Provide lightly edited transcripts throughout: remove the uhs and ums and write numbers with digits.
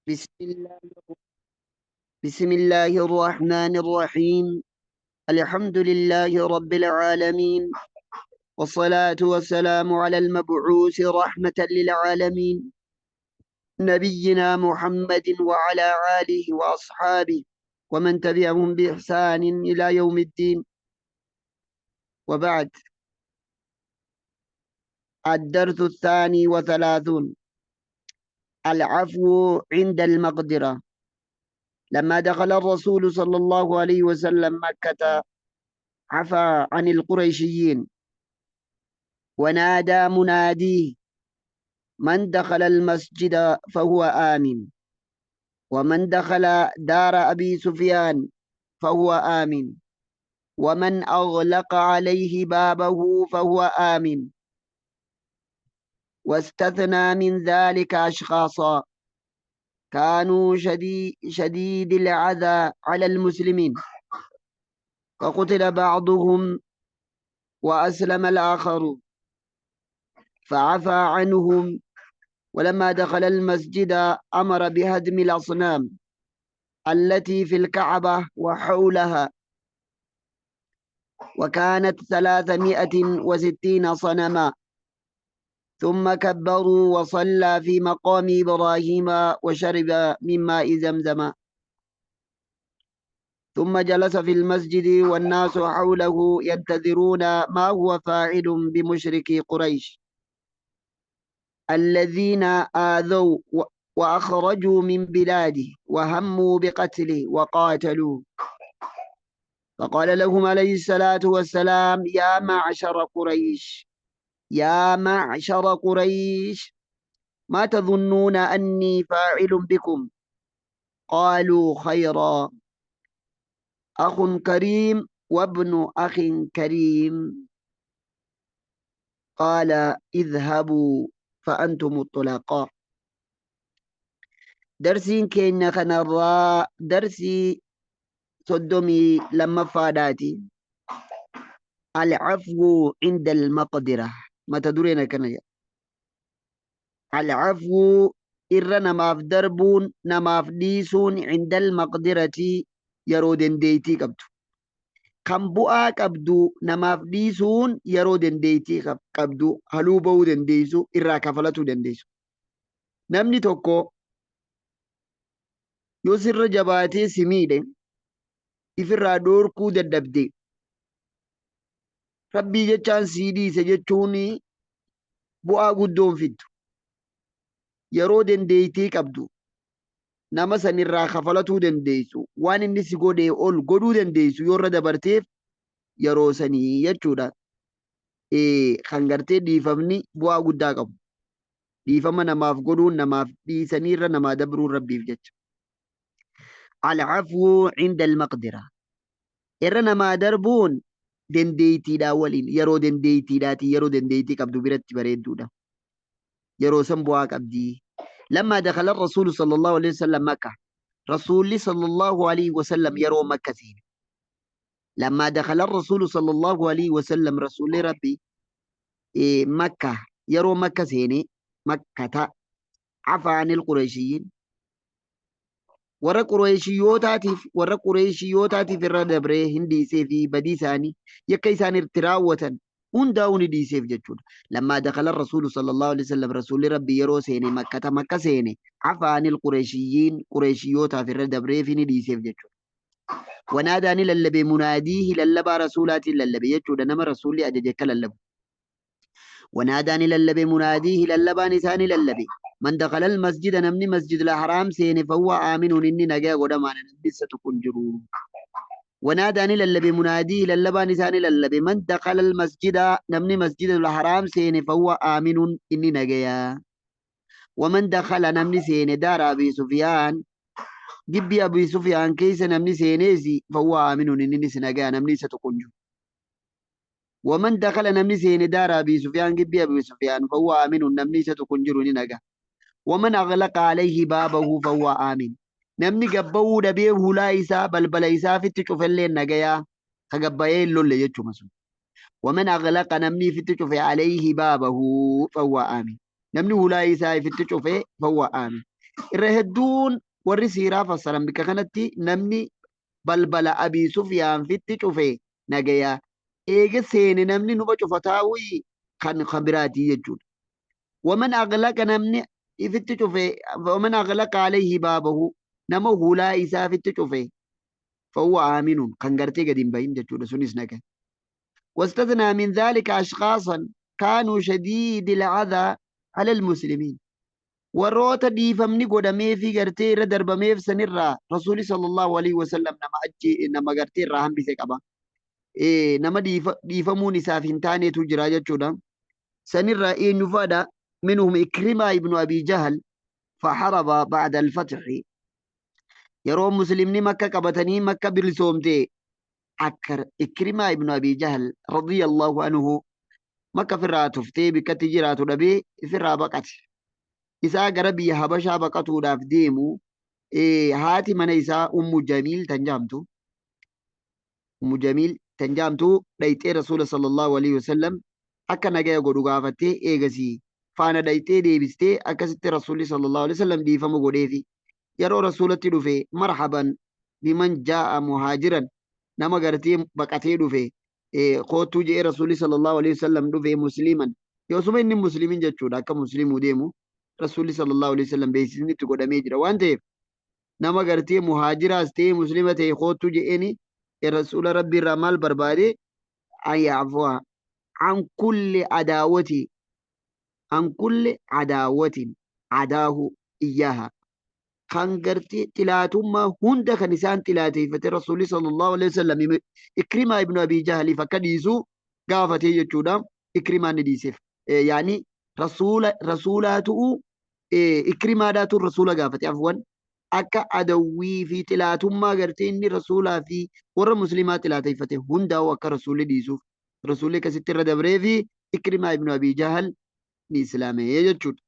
بسم الله بسم الله الرحمن الرحيم. الحمد لله رب العالمين، والصلاة والسلام على المبعوث رحمة للعالمين، نبينا محمد وعلى آله وأصحابه ومن تبعهم بإحسان إلى يوم الدين، وبعد. الدرس الثاني وثلاثون: العفو عند المقدرة. لما دخل الرسول صلى الله عليه وسلم مكة عفا عن القريشيين، ونادى مناديه: من دخل المسجد فهو آمن، ومن دخل دار أبي سفيان فهو آمن، ومن أغلق عليه بابه فهو آمن. واستثنى من ذلك أشخاصا كانوا شديد العذى على المسلمين، فقتل بعضهم وأسلم الآخر، فعفى عنهم. ولما دخل المسجد أمر بهدم الأصنام التي في الكعبة وحولها، وكانت 360 صنما. ثم كبروا وصلى في مقام إبراهيم وشرب من ماء زمزم، ثم جلس في المسجد والناس حوله ينتظرون ما هو فاعل بمشركي قريش الذين آذوا وأخرجوا من بلاده وهموا بقتله وقاتلوه. فقال لهم عليه الصلاة والسلام: يا معشر قريش، يا معشر قريش، ما تظنون أني فاعل بكم؟ قالوا: خيرا، أخ كريم وابن أخ كريم. قال: اذهبوا فأنتم الطلقاء. Darsiin keenya kanarraa darsii 32ffaadhaati. العفو عند المقدرة mata dureen akkana jedha. العفو irra namaaf darbuun, namaaf dhiisuun, عند المقدرة yeroo dandeeytii qabdu. Kan bu'aa qabdu namaaf dhiisuun yeroo dandeeytii qabdu, haluu bahuu dandeeysu, irraa kafalatuu dandeessu. Namni tokko yoo sirra jabaatee si miidhe, ifirraa dhoorkuu dadhabde, rabbii jechaan sii dhiise jechuun bu'aa guddoon fiddu. Yeroo dandeeytii qabdu, nama sanirraa kafalatuu dandeessu, waan inni si godhee ol godhuu dandeessu yoo irra dabarteef, yeroo sanii jechuudha. Kan gartee dhiifamni bu'aa guddaa qabu. Dhiifama namaaf godhuun, namaaf dhiisanii irra namaa dabruun rabbiif jecha. العفو عند المقدرة irra namaa darbuun dandeeytiidhaa waliin, yeroo dandeeytiidhaati, yeroo dandeeytii qabdu biratti bareedduudha. Yeroo san bu'aa qabdii. لما دخل الرسول صلى الله عليه وسلم مكة، رسول صلى الله عليه وسلم yeroo مكة seene. لما دخل الرسول صلى الله عليه وسلم، رسول ربي مكة yeroo مكة seene، مكة، عفا عن القريشيين warra qureeshiyootaatiif irra dabree hin dhiisee fi badii isaanii, yakka isaan itti raawwatan hundaa'uu ni dhiiseef jechuudha. لما دخل الرسول صلى الله عليه وسلم، رسول ربي yeroo seene مكة makka seene، عفا عن القريشيين qureeshiyootaaf irra dabree fi ni dhiiseef jechuudha. ونادى ni lallabe، مناديه lallabaa rasuulaatiin lallabe jechuudha, nama rasuulli ajaje akka lallabu. ونادى ni lallabe، مناديه lallabaan isaanii lallabe: من دخل المسجد namni مسجد الحرام seene، فهو آمن inni nagaa godhamaan, namni isa tokko hin jiru. ونادى ni lallabe، مناديه lallabaan isaanii lallabe: من دخل المسجد namni مسجد الحرام seene، فهو آمن inni nagaya. ومن دخل namni seene، دار أبي سفيان gibbii Abii Sufyaan keessa namni seeneesi، فهو آمن inni nagaya, namni isa tokko hin jiru. ومن دخل namni seene، دار أبي سفيان gibbii Abii Sufyaan، فهو آمن namni isa tokko hin jiru, ni naga. ومن أغلق عليه بابه فهو آمن namni gabba'uu dhabee hulaa isaa, balbala isaa fitti cufellee nagayaa, ka gabbayee hin lolle jechuma sun. ومن أغلق namni fitti cufe، عليه بابه فهو آمن namni hulaa isaa ifitti cufe، فهو آمن. Irra hedduun warri siiraa fassaran bikka kanatti namni balbala Abii Sufyaan fitti cufe nagaya. Eega seene namni numa cufa taa'uyi kan kan biraatii jechuudha. Waman aglaqa namni ifitti cufe waman aglaqa alayhi baabahu nama hulaa isaa fitti cufe fahuwa aaminun kan gartee gadi hin bahin jechuudha sunis nagaya. واستثنى من ذلك أشخاصا كانوا شديد العذى على المسلمين warroota dhiifamni godhameefii gartee irra darbameef sanirraa rasuuli sallallahu alaihi wasallam nama ajje nama gartee irraa hambise qaba. Nama dhiifamuun isaaf hin taanetu jira jechuudha. Sanirraa eenyu fa'aadha? Minhum Ikrimaa ibnu Abii Jahal faharaba ba'da al-fathi. Yeroo muslimni Makka qabatanii Makka bilisoomte akka Ikrimaa ibnu Abii Jahal radiyallahu anhu Makka ofirraa tuftee bikkatti jiraatu dhabee ifirraa baqate. Isaa gara biyya Habashaa baqatuudhaaf deemu haati mana isaa Ummu Jamiil tan jaamtu Ummu Jamiil tan jaamtu dhayxee Rasuula sallallahu alaihi wasallam akka nagaya godhu gaafattee eegasii faana dhayxee deebistee akkasitti Rasuulli sallallahu alaihi wasallam dhiifama godheefi. Yeroo Rasuulatti dhufe marhaban biman jaa'a muhaajiran nama gartee baqatee dhufe koottuu je'ee Rasuulli sallallahu alaihi wasallam dhufe musliman yoosuma inni muslimin jechuudha akka muslimuu deemu Rasuulli sallallahu alaihi wasallam beeksisni itti godhamee jira waan ta'eef nama gartee muhaajiraas ta'ee muslima ta'e koottuu je'eeni Rasuula Rabbii irraa maal barbaade an ya'fuwa an kulli adaawati an kulli adaawatin adaahu iyyaha kan gartee xilaatummaa hunda kan isaan xilaateeffate Rasuulli sallallahu alaihi wasallam Ikrimaa ibnu Abii Jahaliif akka dhiisu gaafatee jechuudha. Ikrimaan ni dhiiseef. Yaani rasuula rasuulaatu Ikrimaadhaatu rasuula gaafate afwan akka adawwii fi xilaatummaa gartee inni rasuulaa fi warra muslimaa xilaateeffate hundaa'u akka rasuulli dhiisuuf rasuulli akkasitti irra dabree fi Ikrimaa ibnu Abii Jahal ni islaamee jechuudha.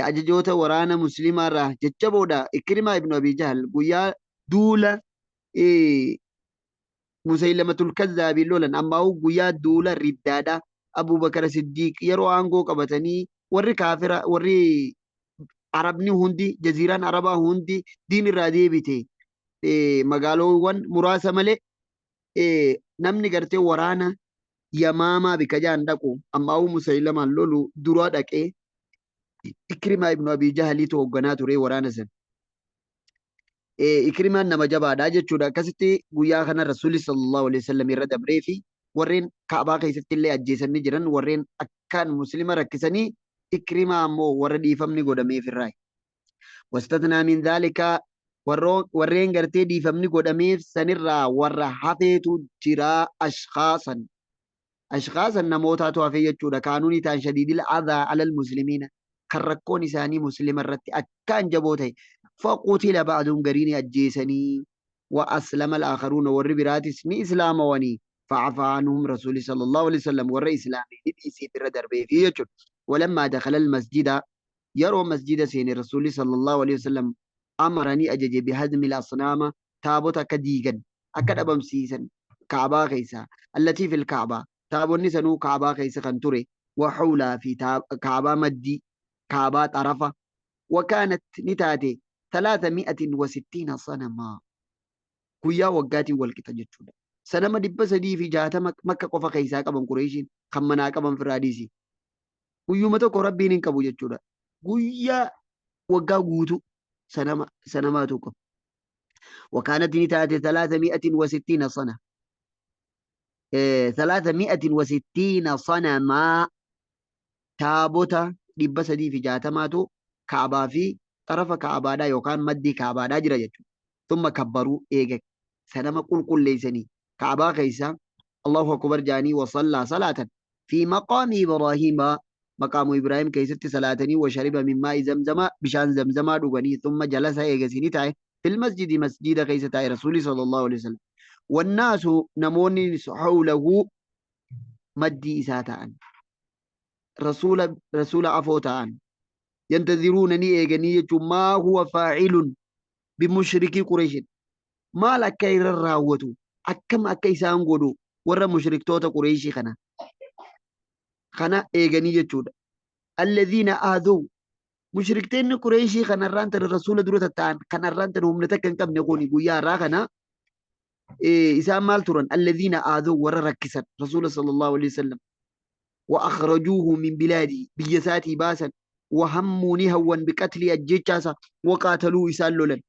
Ajajoota waraana muslimaa irraa jajjaboodha. Ikrimaa ibnu Abii Jahl guyyaa duula Musaylamatul Kazzaabiin lolan ammaa'u guyyaa duula riddaadha. Abubakar Siddiiq yeroo aangoo qabatanii warri kaafira warri Arabni hundi jaziiraan Arabaa hundi diin irraa deebite magaaloowwan muraasa malee namni gartee waraana Yamaamaa bika jaan dhaqu ammaa'u Musaylamaan lolu dura dhaqee Ikrimaa ibnu Abii Jahaliitu hoogganaa ture waraana san. Ikrimaan nama jabaadha jechuudha. Akkasitti guyyaa kana Rasuulli sallallahu alaihi wasallam irra dabree fi warreen Kaabaa keessatti illee ajjeesanii jiran warreen akkaan muslima rakkisanii Ikrimaa ammoo warra dhiifamni godhameef irraa. Wastatnaa min dhaalika warreen gartee dhiifamni godhameef sanirraa warra hafeetu jira ashkhaasan. Ashkhaasan namootaatu hafe jechuudha. Kaanuu ni ta'an shadiidil adhaa alal muslimiina kan rakkoon isaanii muslima irratti akkaan jaboo ta'e. Faqutila ba'duhum garii ni ajjeesanii wa aslama al-aakharuuna warri biraatis ni islaamawanii fa'afaa anhum rasuuli sallallahu alaihi wasallam warra islaame ni dhiiseef irra darbeefi jechuudha. Walammaa dakhala al-masjida yeroo masjida seene rasuuli sallallahu alaihi wasallam amara ni ajaje bihadmi al-asnaama taabota akka diigan akka dhabamsiisan Ka'abaa keessa allatii fil Ka'abaa taabonni sanuu Ka'abaa keessa kan ture wa hawlaa fi Ka'abaa maddii Ka'abaa xarafa wa kaanat ni taate talaata mi'atin wa sittiina sanamaa guyyaa waggaatiin wal qixa jechuudha. Sanama 360 Makka qofa keessaa qaban Qureeshiin kan manaa qaban firraa dhiisi. Guyyuma tokko Rabbiin hin qabu jechuudha. Guyyaa waggaa guutuu sanama sanamaatu qabu. وكانت نتات 360 سنة 360 صنما تابوتا 360 كعبا في طرف كعبا دا يوكان مدي كعبا دا جرا جچو ثم كبروا ايغا سنما قل قل ليسني كعبا كيسا الله أكبر جاني وصلى صلاة في مقام إبراهيم مقام إبراهيم كيست صلاتني وشرب من ماء زمزم بشان زمزم دغني ثم جلس ايغسيني تاي في المسجد مسجد كيس تاي رسول صلى الله عليه وسلم والناس نموني حوله مدي إساتان رسول رسول عفوتان ينتظرونني إيغني ما هو فاعل بمشركي قريش maal akka irra raawwatu akkam akka isaan godhu warra mushriktoota Qureeshii kana kana eeganii jechuudha. Alladhiina aaduu Mushrikteenni Qureeshii kanarraan tana rasuula dura tatta'an kanarraan tana humna takka hin qabne kuni guyyaa har'aa kana isaan maal turan? Alladhiina aadoo warra rakkisan rasuula sallallahu alaihi wasallam wa akhrajuuhu min bilaadii biyya isaatii baasan wa hammuu ni hawwan biqatlii ajjeechaasa wa qaataluu isaan lolan.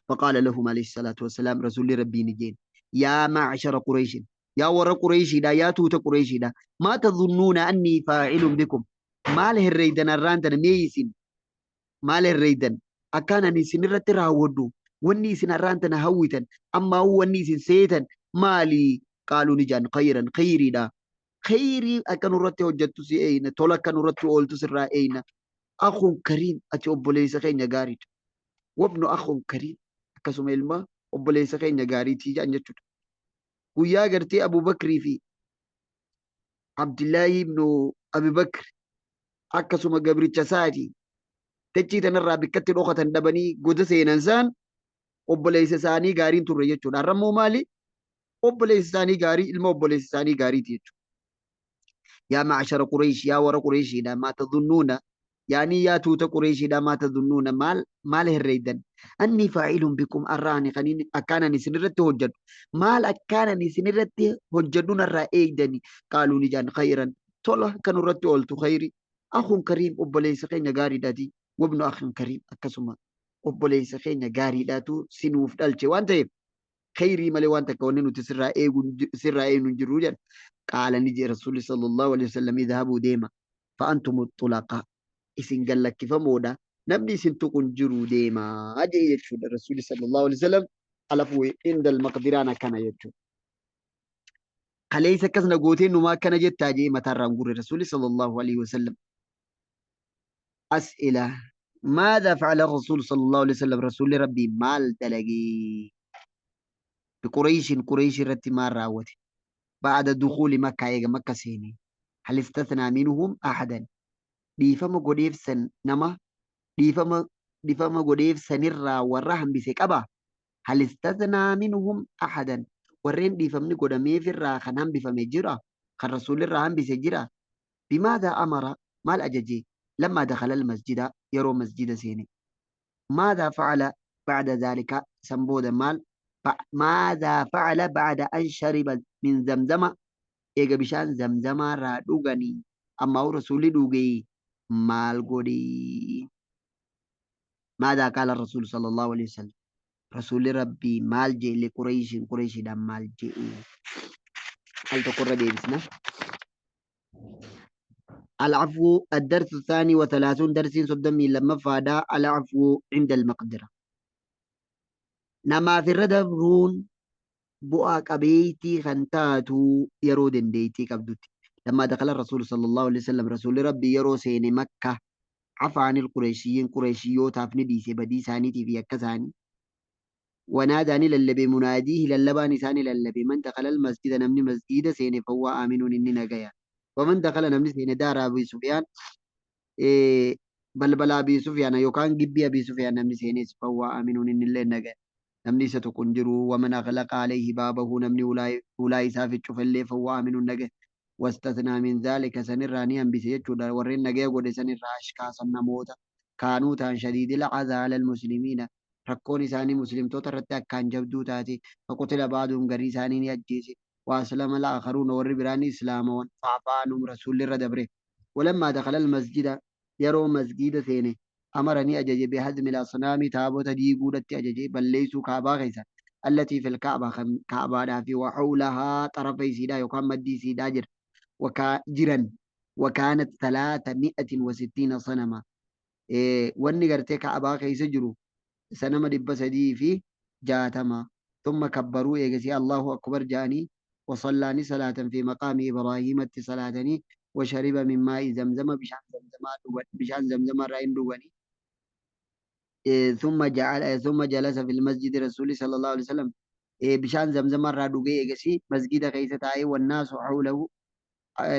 فقال لهم عليه الصلاة والسلام رسول ربي نجين يا معشر قريش يا ور قريشي دا يا توت قريشي دا ما تظنون أني فاعل بكم maal herreeydan arraan tana mee isin maal herreeydan akkaan ani isin irratti raawwadhu wanni isin arraan tana hawwitan ammaa wanni isin seetan maali qaaluu ni jaan khayran khayriidha khayrii akka nurratti hojjettu si eeyna tola akka nurratti ooltu sirraa eeyna akhuun kariim ati obboleessa keenya gaariidha wabnu akhuun kariim akkasuma ilma obboleessa keenya gaariitii jedhan jechuudha guyyaa gartee Abubakrii fi Abdullaahi ibnu Abibakri akkasuma gabricha isaati dachii tanarraa bikkatti dhokatan dhabanii goda seenan saan obboleessa isaanii gaariin turre jechuudha. Har'a immoo maali? Obboleessa isaanii gaarii ilma obboleessa isaanii gaariiti jechuudha. Yaa ma'ashara Qureesh yaa warra Qureeshiidha maa tadhunnuuna yaanii yaa tuuta Qureeshiidha maa tadhunnuuna maal maal herreeydan anni faa'ilun bikum har'a ani kaniin akkaan ani isinirratti hojjedhu maal akkaan ani isinirratti hojjedhu narraa eegdani qaaluu ni jaan khayran tola kan irratti ooltu khayri akhuun kariim obboleessa keenya gaariidhaati wabnu akhin kariim akkasuma obboleessa keenya gaariidhaatu sinuuf dhalche waan ta'eef khayrii malee waan takka wanni nuti sirraa eegu sirraa eegnu hin jiru jedha qaala ni jedhe rasuulli sallallahu alaihi wasallam idhabuu deema fa'antum xulaqa isin gallakkifamoodha namni isin tuqu hin jiru deemaa jedhe jechuudha rasuulli sallallahu alaihi wasallam alafuu indal maqdiraan akkana jechuudha. Kaleessa akkas na gootee numaa akkana jettaa jee mataarraan gurre rasuulli sallallahu alaihi wasallam. As'ila ماذا فعل الرسول صلى الله عليه وسلم رسول ربي مال دلقي بقريش قريش رتي ما راوته بعد دخول مكة إيجا مكة سيني هل استثنى منهم أحدا dhiifama godheef san nama dhiifama dhiifama godheef sanirraa warra hambise qaba hal istathnaa minhum ahadan warreen dhiifamni godhameefirraa kan hambifame jira kan rasuulirraa hambise jira bimaadha amara maal ajaje lammaa dakhala almasjida yeroo masjida seene maadha facala bacda dhaalika san booda maal maadha facala bacda an shariba min zamzama eega bishaan zamzamaarraa dhuganii ammaa rasuulli dhugee maal godhee ماذا قال الرسول صلى الله عليه وسلم رسول ربي مال جئ لقريش قريش دام مال جئ هل تقر بسنا العفو الدرس الثاني وثلاثون درس صدمي لما فادا العفو عند المقدرة نما في الردبرون بؤا قبيتي خنتاتو يرو دنديتي قبدوتي لما دخل الرسول صلى الله عليه وسلم رسول ربي يرو سين مكة عفى عن القريشيين قريشيوتاف نديسي بدي سانيتي في يكساني وناداني للبي مناديه للباني ساني للبي من دخل المسجد نمني مسجد سين فهو آمن إني نجيا ومن دخل نمني سين دار أبي سفيان إيه بلبل أبي سفيان يوكان جبي أبي سفيان نمني سين فهو آمن إني اللي نجيا نمني ستكون جرو ومن أغلق عليه بابه نمني ولاي ولاي سافت شوف اللي فهو آمن نجيا واستثنى من ذلك سنراني أن بسيجود ورين نجيا قد سنرى أشخاصا نموت كانوا تان شديد العذاب على المسلمين rakkoon isaanii muslimtoota irratti akkaan jabduu taate faqutila baaduun garii isaanii ni ajjeese waaslama laakharuun warri biraan islaamawan faafaanum rasuulli irra dabre walammaa dakhala almasjida yeroo masgida seene amara ni ajaje bihadmi lasnaami taabota diiguudhatti ajaje balleeysuu kaabaa keessa allatii fil kaaba kan kaabaadhaa fi waxawlahaa xarafa isiidhaa yookaan maddii isiidhaa jira jiran wakaanat 360 sanama wanni gartee kaabaa keessa jiru sanama 360 ثم كبروا إيجسي الله أكبر جاني وصلاني صلاة في مقام إبراهيم صلاتني وشرب من ماء زمزم بشان زمزم بشان زمزم رأين دوغني ثم جعل ثم جلس في المسجد رسول صلى الله عليه وسلم بشان زمزم را دوغي إيجسي مسجد كيس تاي والناس حوله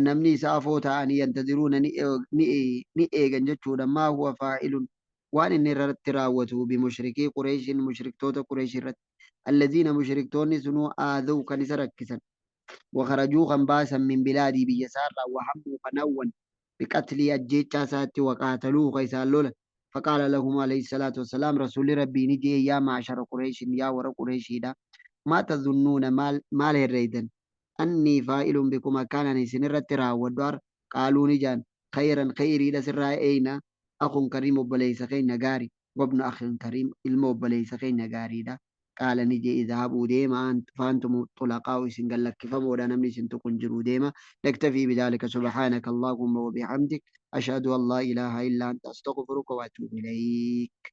namni isaa afoo ta'anii yantaziruuna ni eegan jechuudha maa huwa faa'ilun waan inni irratti raawwatu bimushrikii qureeshin mushriktoota qureesh irratti allaziina mushriktoonni sunuu aadhaw kan isa rakkisan wakarajuu kan baasan min bilaadii biyya isaarraa wahammuu kan hawwan Biqatlii ajjeechaa isaatti waqaataluu ka isaan lolan. Faqaala lahum alayhi salaatu wassalaam rasuulli rabbii ni jee yaa ma'ashara qureeshin yaa warra qureeshiidha. Maa tadhunnuuna maal maal herreeydan? Annii faa'ilun bikum akkaan ani isin irratti raawwadhu har qaaluu ni jaan khayran khayriidha sirraa eeyna akhun kariim obboleeysa keenya gaari wabnu akhin kariim ilma obboleeysa keenya gaariidha. Qaala ni jee idhabuu deema faantumu xulaqaa'u isin gallakkifamoodha namni isin tuqu hin jiru deema. Naktafii bidaalika subhaanaka Allahumma wa bihamdik ashhadu an laa ilaaha illaa anta astaghfiruka wa atuubu ilayk.